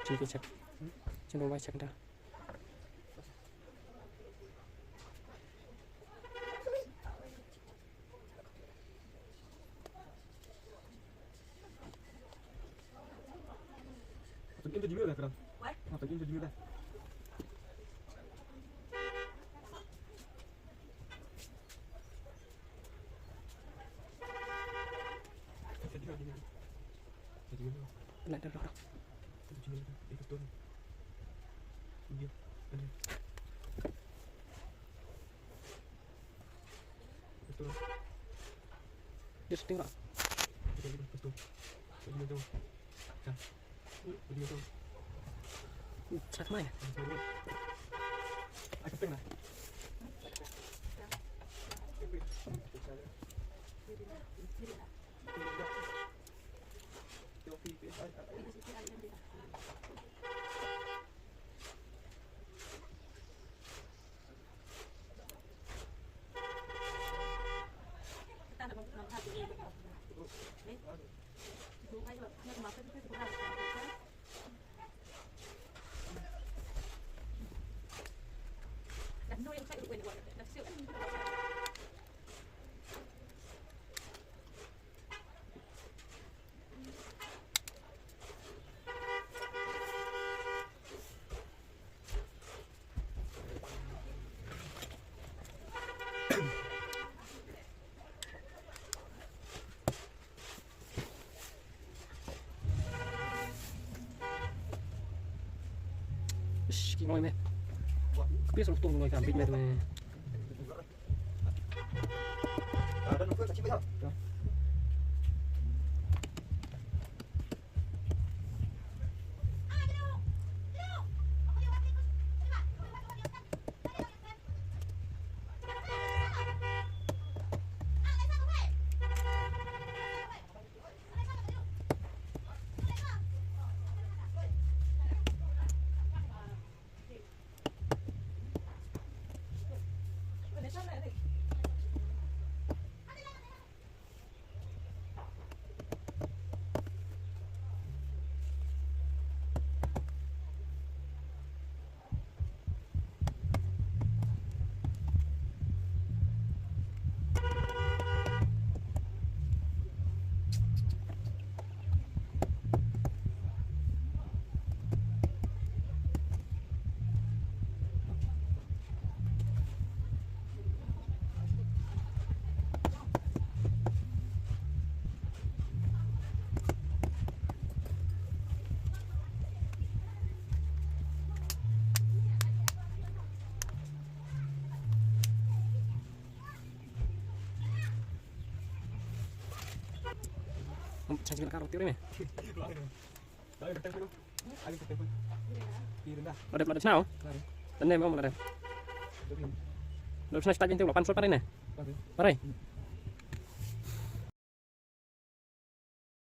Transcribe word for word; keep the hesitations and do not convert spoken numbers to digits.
Jin ki check. Jin bai check da. Dia setting rak. Cak mai. Ish, ki ngoi me. Kpia sa u tung ngoi ka bit me me. Change ka roti re me. Lo dep, lo dep snow. Tane mo lo dep. Lo dep snow start jin te lo pan sol pare ne. Pare.